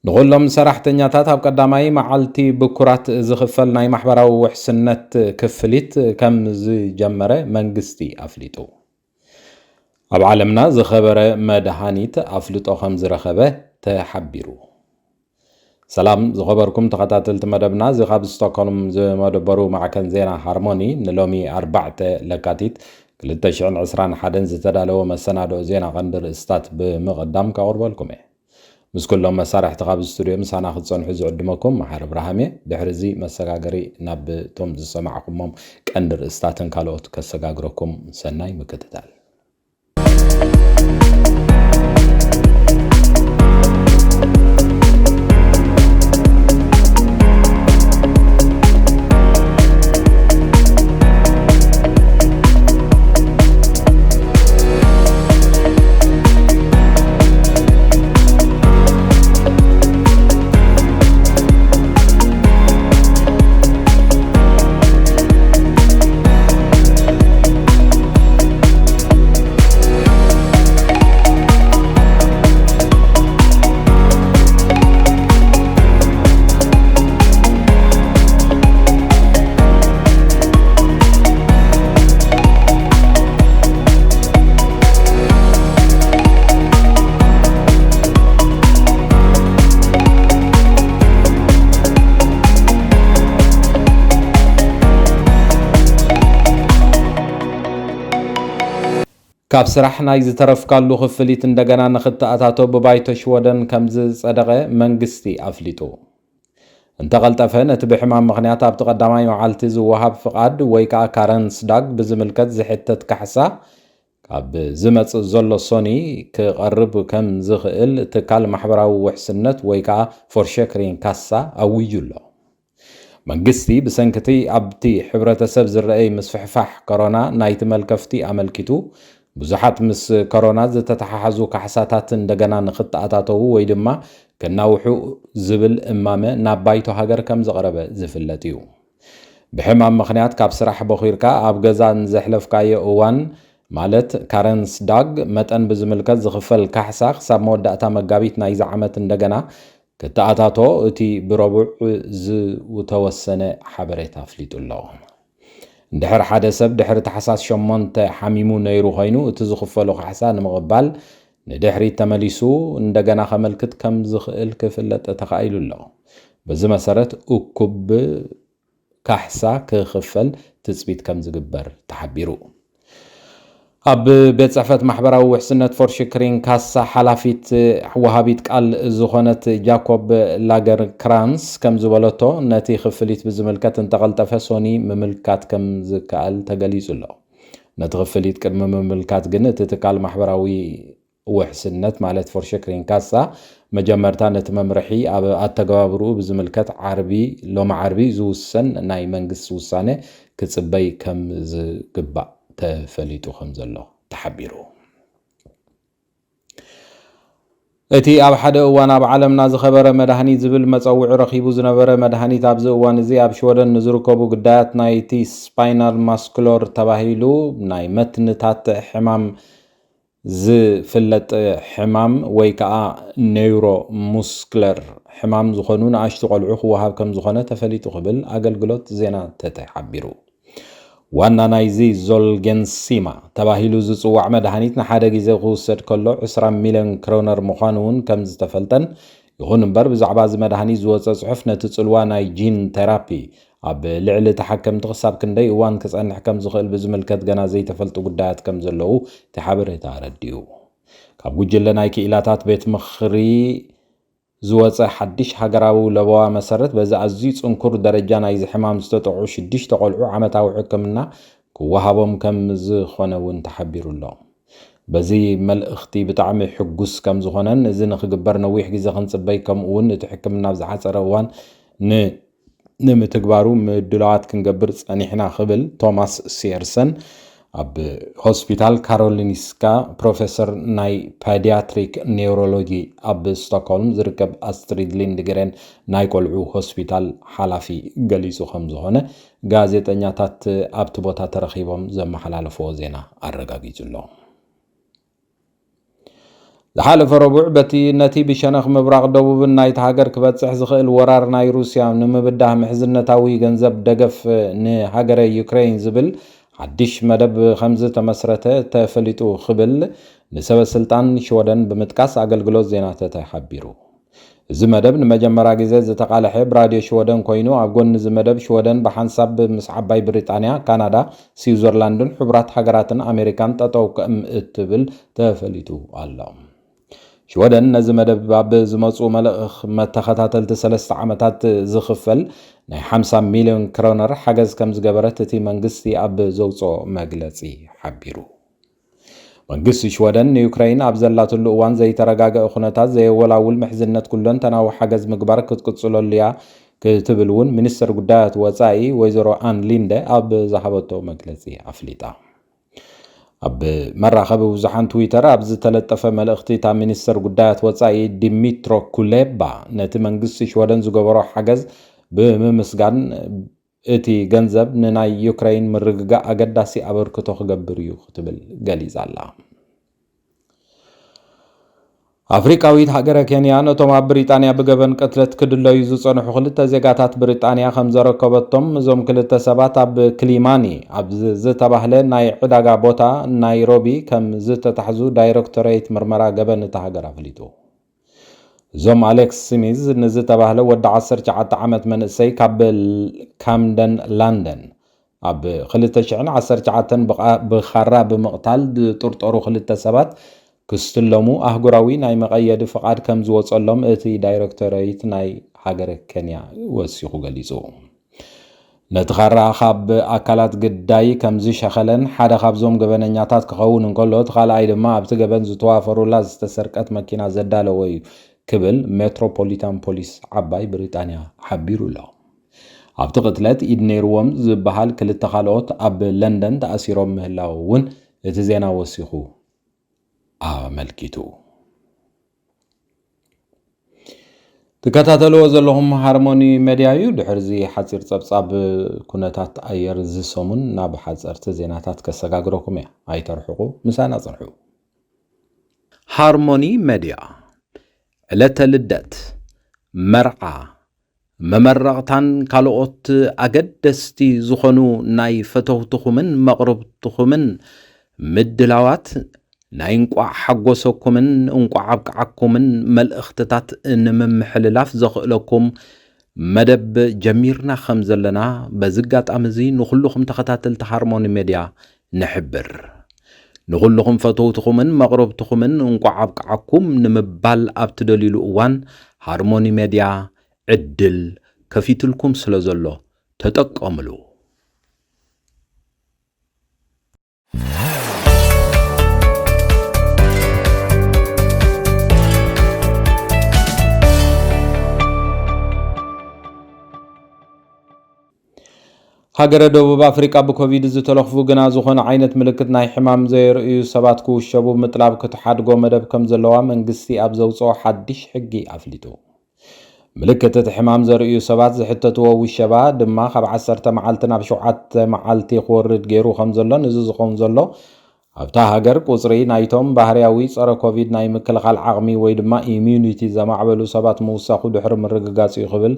ንኹሎም ሰራሕተኛታት ኣብ ቀዳማይ መዓልቲ ብኩራት ዝኽፈል ናይ ማሕበራዊ ውሕስነት ክፍሊት ከም ዝጀመረ መንግስቲ ኣፍሊጡ። ኣብ ዓለምና ዝኸበረ መድሃኒት ኣፍልጦ ከም ዝረኸበ ተሓቢሩ። ሰላም ዝኸበርኩም ተኸታተልቲ መደብና፣ እዚ ካብ ስቶክሆልም ዝመደበሩ ማዕከን ዜና ሃርሞኒ ንሎሚ ኣርባዕተ ለካቲት ክልተ ሽሕን ዕስራን ሓደን ዝተዳለወ መሰናድኦ ዜና ቀንዲ ርእስታት ብምቕዳም ከቕርበልኩም እየ። ምስ ኩሎም መሳርሕቲ ካብ ስቱድዮ ምሳና ክትጸንሑ ዝዕድመኩም መሓሪ ብርሃም እየ። ድሕሪ እዚ መሰጋገሪ ናብ እቶም ዝሰማዕኩሞም ቀንዲ ርእስታትን ካልኦት ከሰጋግረኩም። ሰናይ ምክትታል። ካብ ስራሕ ናይ ዝተረፍካሉ ክፍሊት እንደገና ንኽትኣታቶ ብባይቶ ሽወደን ከም ዝጸደቐ መንግስቲ ኣፍሊጡ። እንተቐልጠፈ ነቲ ብሕማም ምኽንያት ኣብቲ ቀዳማይ መዓልቲ ዝወሃብ ፍቓድ ወይ ከዓ ካረንስ ዳግ ብዝምልከት ዝሕተት ካሕሳ ካብ ዝመጽእ ዘሎ ሶኒ ክቐርብ ከም ዝኽእል ትካል ማሕበራዊ ውሕስነት ወይ ከዓ ፎርሸክሪን ካሳ ኣዊጁ ኣሎ። መንግስቲ ብሰንክቲ ኣብቲ ሕብረተሰብ ዝረኣይ ምስፍሕፋሕ ኮሮና ናይቲ መልከፍቲ ኣመልኪቱ ብዙሓት ምስ ኮሮና ዝተተሓሓዙ ካሕሳታት እንደገና ንኽተኣታተዉ ወይ ድማ ክናውሑ ዝብል እማመ ናብ ባይቶ ሃገር ከም ዘቕረበ ዝፍለጥ እዩ። ብሕማም ምኽንያት ካብ ስራሕ በኺርካ ኣብ ገዛ ንዘሕለፍካዮ እዋን ማለት ካረንስ ዳግ መጠን ብዝምልከት ዝኽፈል ካሕሳ ክሳብ መወዳእታ መጋቢት ናይዚ ዓመት እንደገና ክተኣታቶ እቲ ብረቡዕ ዝተወሰነ ሓበሬታ ኣፍሊጡ ኣሎ። እንድሕር ሓደ ሰብ ድሕሪ ታሕሳስ ሸሞንተ ሓሚሙ ነይሩ ኮይኑ እቲ ዝኽፈሎ ካሕሳ ንምቕባል ንድሕሪት ተመሊሱ እንደገና ከመልክት ከም ዝኽእል ክፍለጥ ተኻኢሉ ኣሎ። በዚ መሰረት እኩብ ካሕሳ ክኽፈል ትጽቢት ከም ዝግበር ተሓቢሩ። ኣብ ቤት ጽሕፈት ማሕበራዊ ውሕስነት ፎርሽክሪን ካሳ ሓላፊት ወሃቢት ቃል ዝኾነት ጃኮብ ላገር ክራንስ ከም ዝበለቶ፣ ነቲ ክፍሊት ብዝምልከት እንተቐልጠፈ ሶኒ ምምልካት ከም ዝከኣል ተገሊጹ ኣሎ። ነቲ ክፍሊት ቅድሚ ምምልካት ግን እቲ ትካል ማሕበራዊ ውሕስነት ማለት ፎርሸክሪን ካሳ መጀመርታ ነቲ መምርሒ ኣብ ኣተገባብርኡ ብዝምልከት ዓርቢ፣ ሎሚ ዓርቢ ዝውሰን ናይ መንግስቲ ውሳነ ክጽበይ ከም ዝግባእ ተፈሊጡ ከም ዘሎ ተሓቢሩ። እቲ ኣብ ሓደ እዋን ኣብ ዓለምና ዝኸበረ መድሃኒት ዝብል መጸውዒ ረኺቡ ዝነበረ መድሃኒት ኣብዚ እዋን እዚ ኣብ ሽወደን ንዝርከቡ ግዳያት ናይቲ ስፓይናል ማስኩሎር ተባሂሉ ናይ መትንታት ሕማም ዝፍለጥ ሕማም ወይ ከዓ ኔውሮ ሙስክለር ሕማም ዝኾኑ ንኣሽቱ ቆልዑ ክወሃብ ከም ዝኾነ ተፈሊጡ ክብል ኣገልግሎት ዜና ተተ ሓቢሩ። ዋና ናይዚ ዞልጌንሲማ ተባሂሉ ዝጽዋዕ መድሃኒት ንሓደ ግዜ ክውሰድ ከሎ ዕስራ ሚልዮን ክሮነር ምዃኑ እውን ከም ዝተፈልጠን፣ ይኹን እምበር ብዛዕባ እዚ መድሃኒት ዝወጸ ጽሑፍ ነቲ ጽልዋ ናይ ጂን ቴራፒ ኣብ ልዕሊ ተሓከምቲ ክሳብ ክንደይ እዋን ክጸንሕ ከም ዝኽእል ብዝምልከት ገና ዘይተፈልጡ ጉዳያት ከም ዘለዉ እቲ ሓበሬታ ኣረዲኡ። ካብ ጉጅለ ናይ ክኢላታት ቤት ምኽሪ ዝወጸ ሓድሽ ሃገራዊ ለበዋ መሰረት በዚ ኣዝዩ ጽንኩር ደረጃ ናይዚ ሕማም ዝተጠቕዑ ሽዱሽተ ቆልዑ ዓመታዊ ሕክምና ክወሃቦም ከም ዝኾነ እውን ተሓቢሩ ኣሎ። በዚ መልእኽቲ ብጣዕሚ ሕጉስ ከም ዝኾነን እዚ ንኽግበር ነዊሕ ግዜ ክንጽበይ ከምኡ እውን እቲ ሕክምና ኣብ ዝሓጸረ እዋን ን ንምትግባሩ ምድላዋት ክንገብር ጸኒሕና ክብል ቶማስ ሲየርሰን ኣብ ሆስፒታል ካሮሊንስካ ፕሮፌሰር ናይ ፓዲያትሪክ ኔውሮሎጂ ኣብ ስቶክሆልም ዝርከብ ኣስትሪድ ሊንድግሬን ናይ ቆልዑ ሆስፒታል ሓላፊ ገሊጹ ከም ዝኾነ ጋዜጠኛታት ኣብቲ ቦታ ተረኺቦም ዘመሓላለፍዎ ዜና ኣረጋጊጹ ኣሎ። ዝሓለፈ ረቡዕ በቲ ነቲ ብሸነኽ ምብራቕ ደቡብን ናይቲ ሃገር ክበጽሕ ዝኽእል ወራር ናይ ሩስያ ንምብዳህ ምሕዝነታዊ ገንዘብ ደገፍ ንሃገረ ዩክሬን ዝብል ሓድሽ መደብ ከም ዝተመስረተ ተፈሊጡ ክብል ንሰበ ስልጣን ሽወደን ብምጥቃስ ኣገልግሎት ዜና ተተ ሓቢሩ። እዚ መደብ ንመጀመርያ ግዜ ዝተቓልሐ ብራድዮ ሽወደን ኮይኑ፣ ኣብ ጎኒ እዚ መደብ ሽወደን ብሓንሳብ ምስ ዓባይ ብሪጣንያ፣ ካናዳ፣ ስዊዘርላንድን ሕቡራት ሃገራትን ኣሜሪካን ጠጠው ከም እትብል ተፈሊጡ ኣሎ። ሽወደን ነዚ መደብ ኣብ ዝመጹ መልእኽ መተኸታተልቲ ሰለስተ ዓመታት ዝኽፈል ናይ ሓምሳ ሚልዮን ክሮነር ሓገዝ ከም ዝገበረት እቲ መንግስቲ ኣብ ዘውጽኦ መግለጺ ሓቢሩ። መንግስቲ ሽወደን ንዩክረይን ኣብ ዘላትሉ እዋን ዘይተረጋገአ ኩነታት ዘየወላውል ምሕዝነት ኩለንተናዊ ሓገዝ ምግባር ክትቅጽለሉ እያ ክትብል እውን ሚኒስትር ጉዳያት ወጻኢ ወይዘሮ ኣን ሊንደ ኣብ ዝሃበቶ መግለጺ ኣፍሊጣ። ኣብ መራኸቢ ብዙሓን ትዊተር ኣብ ዝተለጠፈ መልእኽቲ እታ ሚኒስትር ጉዳያት ወጻኢ ዲሚትሮ ኩሌባ ነቲ መንግስቲ ሽወደን ዝገበሮ ሓገዝ ብምምስጋን እቲ ገንዘብ ንናይ ዩክረይን ምርግጋእ ኣገዳሲ ኣበርክቶ ክገብር እዩ ክትብል ገሊጻ ኣላ። ኣፍሪቃዊት ሃገረ ኬንያ ነቶም ኣብ ብሪጣንያ ብገበን ቅትለት ክድለዩ ዝጸንሑ ክልተ ዜጋታት ብሪጣንያ ከም ዘረከበቶም፣ እዞም ክልተ ሰባት ኣብ ክሊማኒ ኣብ ዝተባህለ ናይ ዕዳጋ ቦታ ናይሮቢ ከም ዝተታሕዙ ዳይሬክቶሬት ምርመራ ገበን እታ ሃገር ኣፍሊጡ። እዞም ኣሌክስ ስሚዝ ንዝተባህለ ወዲ ዓሰርተ ትሽዓተ ዓመት መንእሰይ ካብ ካምደን ላንደን ኣብ ክልተ ሽሕን ዓሰርተ ትሽዓተን ብቓ-፣ ብኻራ ብምቕታል ዝጥርጠሩ ክልተ ሰባት ክስትለሙ ኣህጉራዊ ናይ መቐየዲ ፍቓድ ከም ዝወጸሎም እቲ ዳይሬክቶሬት ናይ ሃገረ ኬንያ ወሲኹ ገሊጹ። ነቲ ኻራ ካብ ኣካላት ግዳይ ከም ዝሸኸለን ሓደ ካብዞም ገበነኛታት ክኸውን እንከሎ፣ እቲ ካልኣይ ድማ ኣብቲ ገበን ዝተዋፈሩላ ዝተሰርቀት መኪና ዘዳለወ እዩ ክብል ሜትሮፖሊታን ፖሊስ ዓባይ ብሪጣንያ ሓቢሩ ኣሎ። ኣብቲ ቅትለት ኢድ ነይርዎም ዝበሃል ክልተ ካልኦት ኣብ ለንደን ተኣሲሮም ምህላው እውን እቲ ዜና ወሲኹ ኣመልኪቱ። ትከታተልዎ ዘለኹም ሃርሞኒ መድያ እዩ። ድሕርዚ ሓፂር ፀብፃብ ኩነታት ኣየር እዚ ሰሙን ናብ ሓፀርቲ ዜናታት ከሰጋግረኩም እያ። ኣይተርሕቑ፣ ምሳና ፅንሑ። ሃርሞኒ መድያ፣ ዕለተ ልደት፣ መርዓ፣ መመረቕታን ካልኦት ኣገደስቲ ዝኾኑ ናይ ፈተውትኹምን መቕርብትኹምን ምድላዋት ናይ እንቋዕ ሓጎሰኩምን እንቋዕ ኣብቅዓኩምን መልእኽትታት ንምምሕልላፍ ዘኽእለኩም መደብ ጀሚርና ከም ዘለና በዚ ኣጋጣሚ እዚ ንኹልኹም ተኸታተልቲ ሃርሞኒ ሜድያ ንሕብር። ንኹልኹም ፈተውትኹምን መቕረብትኹምን እንቋዕ ኣብቅዓኩም ንምባል ኣብ ትደልዩሉ እዋን ሃርሞኒ ሜድያ ዕድል ከፊትልኩም ስለ ዘሎ ተጠቀምሉ። ሃገረ ደቡብ ኣፍሪቃ ብኮቪድ ዝተለኽፉ ግና ዝኾነ ዓይነት ምልክት ናይ ሕማም ዘየርእዩ ሰባት ክውሸቡ ምጥላብ ክትሓድጎ መደብ ከም ዘለዋ መንግስቲ ኣብ ዘውፅኦ ሓድሽ ሕጊ ኣፍሊጡ። ምልክት እቲ ሕማም ዘርእዩ ሰባት ዝሕተትዎ ውሸባ ድማ ካብ ዓሰርተ መዓልቲ ናብ ሸውዓተ መዓልቲ ክወርድ ገይሩ ከም ዘሎን እዚ ዝኸውን ዘሎ ኣብታ ሃገር ቁጽሪ ናይቶም ባህርያዊ ጸረ ኮቪድ ናይ ምክልኻል ዓቕሚ ወይ ድማ ኢሚዩኒቲ ዘማዕበሉ ሰባት ምውሳኹ ድሕሪ ምርግጋጽ እዩ ክብል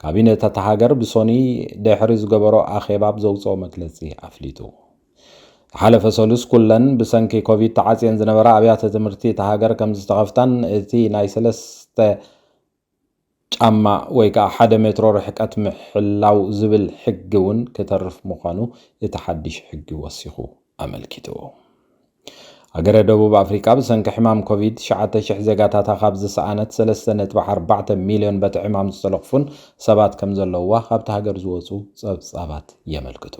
ካቢኔት እታ ሃገር ብሶኒ ድሕሪ ዝገበሮ ኣኼባ ኣብ ዘውጽኦ መግለጺ ኣፍሊጡ። ዝሓለፈ ሰሉስ ኩለን ብሰንኪ ኮቪድ ተዓጽየን ዝነበራ ኣብያተ ትምህርቲ እታ ሃገር ከም ዝተኸፍታን እቲ ናይ ሰለስተ ጫማ ወይ ከዓ ሓደ ሜትሮ ርሕቀት ምሕላው ዝብል ሕጊ እውን ክተርፍ ምዃኑ እቲ ሓድሽ ሕጊ ወሲኹ ኣመልኪቱ። ሃገረ ደቡብ ኣፍሪቃ ብሰንኪ ሕማም ኮቪድ ትሽዓተ ሽሕ ዜጋታታ ካብ ዝሰኣነት ሰለስተ ነጥቢ ኣርባዕተ ሚልዮን በቲ ሕማም ዝተለኽፉን ሰባት ከም ዘለውዋ ካብቲ ሃገር ዝወፁ ጸብጻባት የመልክቱ።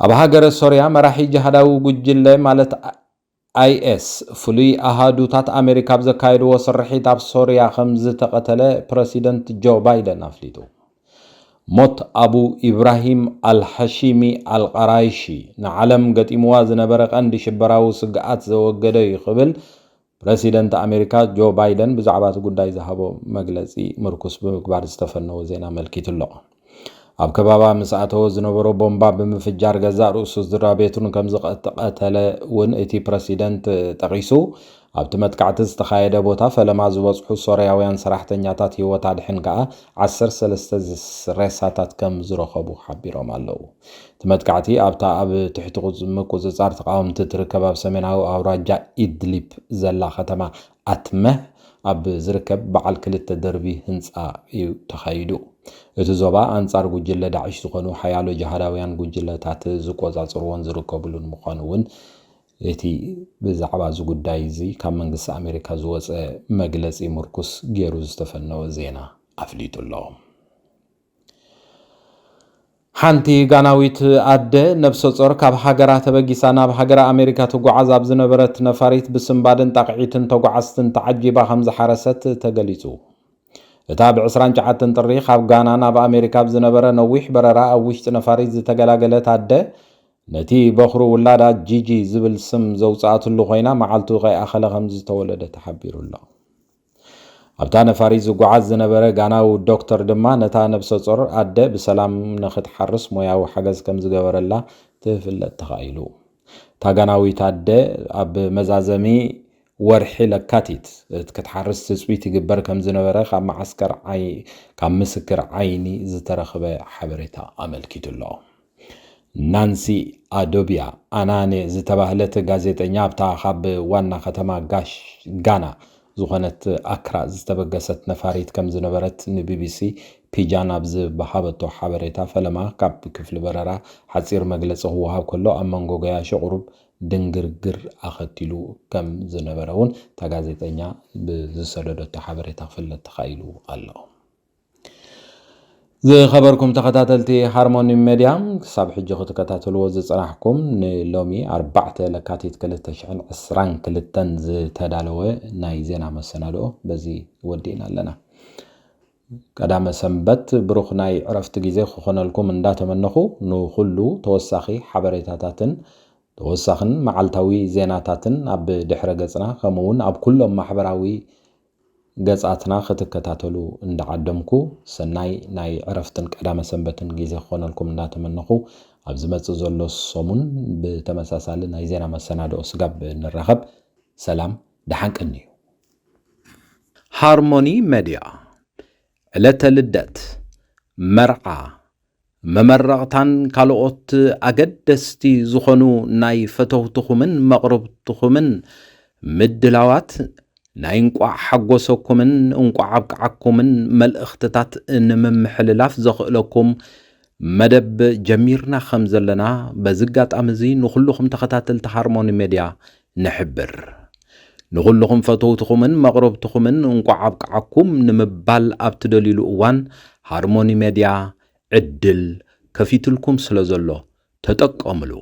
ኣብ ሃገረ ሶርያ መራሒ ጅሃዳዊ ጉጅለ ማለት ኣይኤስ ፍሉይ ኣሃዱታት ኣሜሪካ ኣብ ዘካየድዎ ስርሒት ኣብ ሶርያ ከም ዝተቐተለ ፕረሲደንት ጆ ባይደን ኣፍሊጡ። ሞት ኣቡ ኢብራሂም ኣልሃሺሚ ኣልቃራይሺ ንዓለም ገጢምዋ ዝነበረ ቀንዲ ሽበራዊ ስግኣት ዘወገደ እዩ ክብል ፕረሲደንት ኣሜሪካ ጆ ባይደን ብዛዕባ እቲ ጉዳይ ዝሃቦ መግለጺ ምርኩስ ብምግባር ዝተፈነወ ዜና ኣመልኪቱ ኣሎ። ኣብ ከባባ ምስ ኣተወ ዝነበሮ ቦምባ ብምፍጃር ገዛእ ርእሱ፣ ስድራ ቤቱን ከም ዝቐተለ እውን እቲ ፕረሲደንት ጠቒሱ፣ ኣብቲ መጥቃዕቲ ዝተኻየደ ቦታ ፈለማ ዝበጽሑ ሶርያውያን ሰራሕተኛታት ህይወት ኣድሕን ከኣ ዓሰርተ ሰለስተ ሬሳታት ከም ዝረኸቡ ሓቢሮም ኣለዉ። እቲ መጥቃዕቲ ኣብታ ኣብ ትሕቲ ምቁጽጻር ተቓወምቲ ትርከብ ኣብ ሰሜናዊ ኣውራጃ ኢድሊብ ዘላ ከተማ ኣትመህ ኣብ ዝርከብ በዓል ክልተ ደርቢ ህንጻ እዩ ተኻይዱ። እቲ ዞባ ኣንጻር ጉጅለ ዳዕሽ ዝኾኑ ሓያሎ ጅሃዳውያን ጉጅለታት ዝቆጻጽርዎን ዝርከብሉን ምዃኑ እውን እቲ ብዛዕባ እዚ ጉዳይ እዚ ካብ መንግስቲ ኣሜሪካ ዝወጸ መግለጺ ምርኩስ ገይሩ ዝተፈነወ ዜና ኣፍሊጡ ኣሎ። ሓንቲ ጋናዊት ኣደ ነብሰ ጾር ካብ ሃገራ ተበጊሳ ናብ ሃገረ ኣሜሪካ ትጓዓዝ ኣብ ዝነበረት ነፋሪት ብስንባድን ጣቕዒትን ተጓዓዝትን ተዓጂባ ከም ዝሓረሰት ተገሊጹ። እታ ብ ዕስራን ትሽዓተን ጥሪ ካብ ጋና ናብ ኣሜሪካ ኣብ ዝነበረ ነዊሕ በረራ ኣብ ውሽጢ ነፋሪት ዝተገላገለት ኣደ፣ ነቲ በኹሩ ውላዳ ጂጂ ዝብል ስም ዘውጽኣትሉ ኮይና፣ መዓልቱ ከይኣኸለ ከም ዝተወለደ ተሓቢሩ ኣሎ። ኣብታ ነፋሪት ዝጓዓዝ ዝነበረ ጋናዊ ዶክተር ድማ ነታ ነብሰ ጾር ኣደ ብሰላም ንኽትሓርስ ሞያዊ ሓገዝ ከም ዝገበረላ ትፍለጥ ተኻኢሉ። እታ ጋናዊት ኣደ ኣብ መዛዘሚ ወርሒ ለካቲት ክትሓርስ ትጽቢት ይግበር ከም ዝነበረ ካብ መዓስከር ዓይ-፣ ካብ ምስክር ዓይኒ ዝተረኽበ ሓበሬታ ኣመልኪቱ ኣሎ። ናንሲ ኣዶቢያ ኣናኔ ዝተባህለት ጋዜጠኛ ኣብታ ካብ ዋና ከተማ ጋሽ-፣ ጋና ዝኾነት ኣክራ ዝተበገሰት ነፋሪት ከም ዝነበረት ንቢቢሲ ፒጃን ኣብ ዝሃበቶ ሓበሬታ፣ ፈለማ ካብ ክፍሊ በረራ ሓጺር መግለጺ ክወሃብ ከሎ፣ ኣብ መንጎ ገያሾ ቁሩብ ድንግርግር ኣኸቲሉ ከም ዝነበረ እውን እታ ጋዜጠኛ ብዝሰደደቶ ሓበሬታ ክፍለጥ ተኻኢሉ ኣሎ። ዝኸበርኩም ተኸታተልቲ ሃርሞኒ ሜድያ፣ ክሳብ ሕጂ ክትከታተልዎ ዝጸናሕኩም ንሎሚ ኣርባዕተ ለካቲት ክልተ ሽሕን ዕስራን ክልተን ዝተዳለወ ናይ ዜና መሰናድኦ በዚ ወዲእና ኣለና። ቀዳመ ሰንበት ብሩኽ ናይ ዕረፍቲ ግዜ ክኾነልኩም እንዳተመነኹ፣ ንኹሉ ተወሳኺ ሓበሬታታትን ተወሳኽን መዓልታዊ ዜናታትን ኣብ ድሕረ ገጽና፣ ከምኡ እውን ኣብ ኩሎም ማሕበራዊ ገጻትና ክትከታተሉ እንዳዓደምኩ፣ ሰናይ ናይ ዕረፍትን ቀዳመ ሰንበትን ግዜ ክኾነልኩም እንዳተመነኹ፣ ኣብ ዝመጽእ ዘሎ ሰሙን ብተመሳሳሊ ናይ ዜና መሰናድኦ ስጋብ ንራኸብ፣ ሰላም፣ ደሓን ቀንዩ። ሃርሞኒ ሜድያ፣ ዕለተ ልደት፣ መርዓ፣ መመረቕታን ካልኦት ኣገደስቲ ዝኾኑ ናይ ፈተውትኹምን መቕርብትኹምን ምድላዋት፣ ናይ እንቋዕ ሓጎሰኩምን እንቋዕ ኣብቅዓኩምን መልእኽትታት ንምምሕልላፍ ዘኽእለኩም መደብ ጀሚርና ከም ዘለና በዚ ኣጋጣሚ እዚ ንኹልኹም ተኸታተልቲ ሃርሞኒ ሜድያ ንሕብር። ንኹልኹም ፈተውትኹምን መቕረብትኹምን እንቋዕ ኣብቅዓኩም ንምባል ኣብ ትደልዩሉ እዋን፣ ሃርሞኒ ሜድያ ዕድል ከፊትልኩም ስለ ዘሎ ተጠቀምሉ።